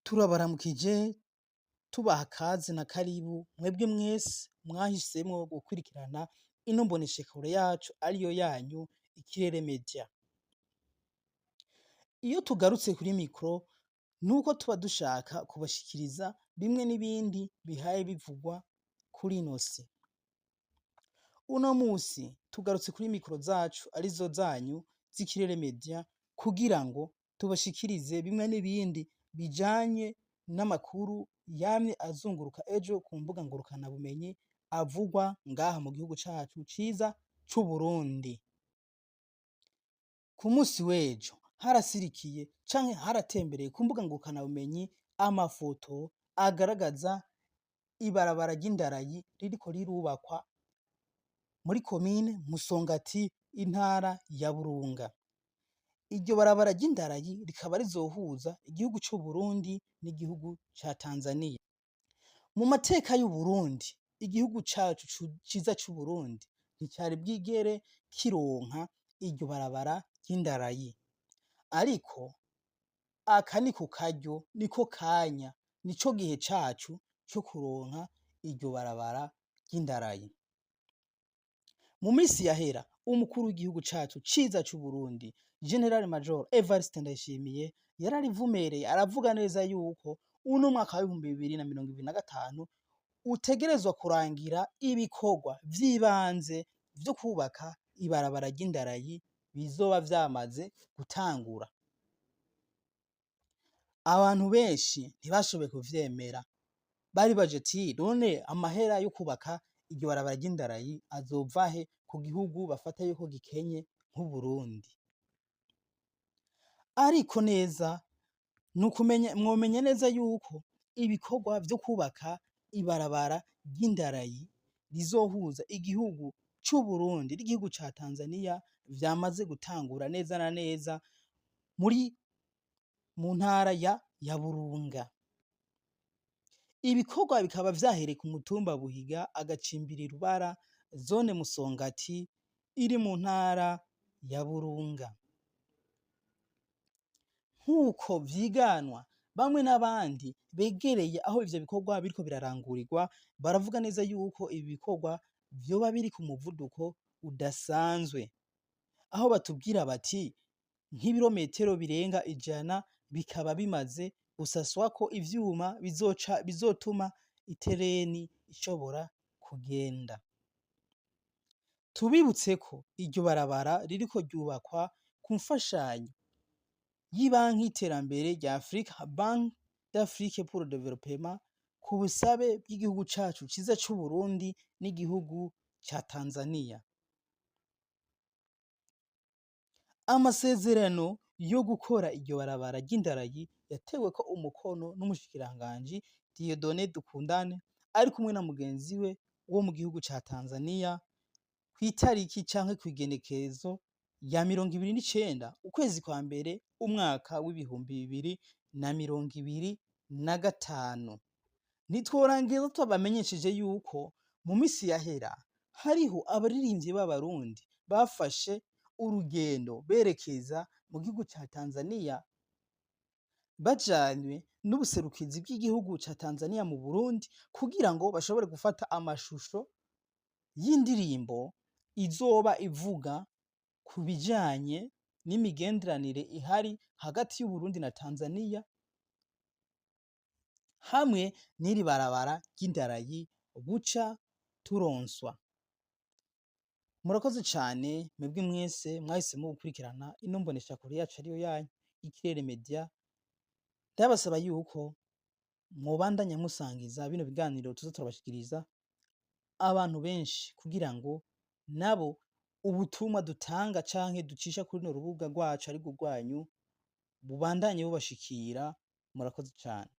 Turabaramukije, tubaha kaze na karibu mwebwe mwese mwahisemwo gukurikirana ino mboneshakure yacu ariyo yanyu Ikirere Media. Iyo tugarutse kuri micro, nuko tuba dushaka kubashikiriza bimwe n'ibindi bihaye bivugwa kuri ino si. Uno musi tugarutse kuri micro zacu arizo zanyu z'Ikirere Media kugira ngo tubashikirize bimwe n'ibindi bijanye n'amakuru yamye azunguruka ejo ku mbuga ngurukanabumenyi avugwa ngaha mu gihugu cacu ciza c'Uburundi. Ku musi w'ejo harasirikiye canke haratembereye ku mbuga ngurukanabumenyi amafoto agaragaza ibarabara ry'indarayi ririko rirubakwa muri komine Musongati, intara ya Burunga. Iryo barabara ry'indarayi rikaba rizohuza igihugu c'Uburundi n'igihugu ca Tanzania. Mu mateka y'Uburundi, igihugu cacu ciza c'Uburundi nticari bwigere kironka iryo barabara ry'indarayi. Ariko aka niko karyo, niko kanya, nico gihe cacu co kuronka iryo barabara ry'indarayi. Mu misi yahera, umukuru w'igihugu cacu ciza c'Uburundi, General Major Evariste Ndayishimiye, yararivumereye aravuga neza yuko uno mwaka wa 2025 utegerezwa kurangira ibikorwa vy'ibanze vyo kubaka ibarabara ry'indarayi bizoba vyamaze gutangura. Abantu benshi ntibashoboye kuvyemera, bari baje ati: "None amahera yo kubaka iryo barabara ry'indarayi azova he ku gihugu bafata yuko gikenye nk'Uburundi?" Ariko neza nukumenya, mwomenya neza yuko ibikorwa vyo kubaka ibarabara ry'indarayi rizohuza igihugu c'Uburundi n'igihugu ca Tanzania vyamaze gutangura neza na neza mu ntara ya Burunga. Ibikorwa bikaba vyahereye ku mutumba Buhiga, agacimbiri Rubara, zone Musongati, iri mu ntara ya Burunga. Nk'uko vyiganwa bamwe n'abandi begereye aho ivyo bikorwa biriko birarangurirwa, baravuga neza yuko ibi bikorwa vyoba biri ku muvuduko udasanzwe, aho batubwira bati nk'ibirometero birenga 100 bikaba bimaze gusaswako ivyuma bizoca bizotuma itereni ishobora kugenda. Tubibutse ko iryo barabara ririko ryubakwa ku mfashanyo y'ibanki y'iterambere rya Afrika, Banque d'Afrique pour le Développement, ku busabe bw'igihugu cacu ciza c'Uburundi n'igihugu ca Tanzania. Amasezerano yo gukora iryo barabara ry'indarayi yateweko umukono n'umushikiranganji Dieudonné Dukundane ari kumwe na mugenzi we wo mu gihugu ca Tanzania kw'itariki canke kw'igenekerezo ya 29 ukwezi kwa mbere umwaka wa 2025. Ntitworangiza tutabamenyesheje yuko mu misi yahera hariho abaririmbyi b'Abarundi bafashe urugendo berekeza mu gihugu ca Tanzania bajanywe n'ubuserukizi bw'igihugu ca Tanzania mu Burundi kugira ngo bashobore gufata amashusho y'indirimbo izoba ivuga ku bijanye n'imigenderanire ihari hagati y'Uburundi na Tanzania hamwe n'iri barabara ry'indarayi buca turonswa. Murakoze cane mwebwe mwese mwahisemwo gukurikirana ino mboneshakure yacu ariyo yanyu Ikirere Media. Ndabasaba yuko mwobandanya musangiza bino biganiro tuza turabashikiriza abantu benshi kugira ngo nabo ubutumwa dutanga canke ducisha kuri runo rubuga rwacu arirwo rwanyu bubandanye bubashikira. Murakoze cane.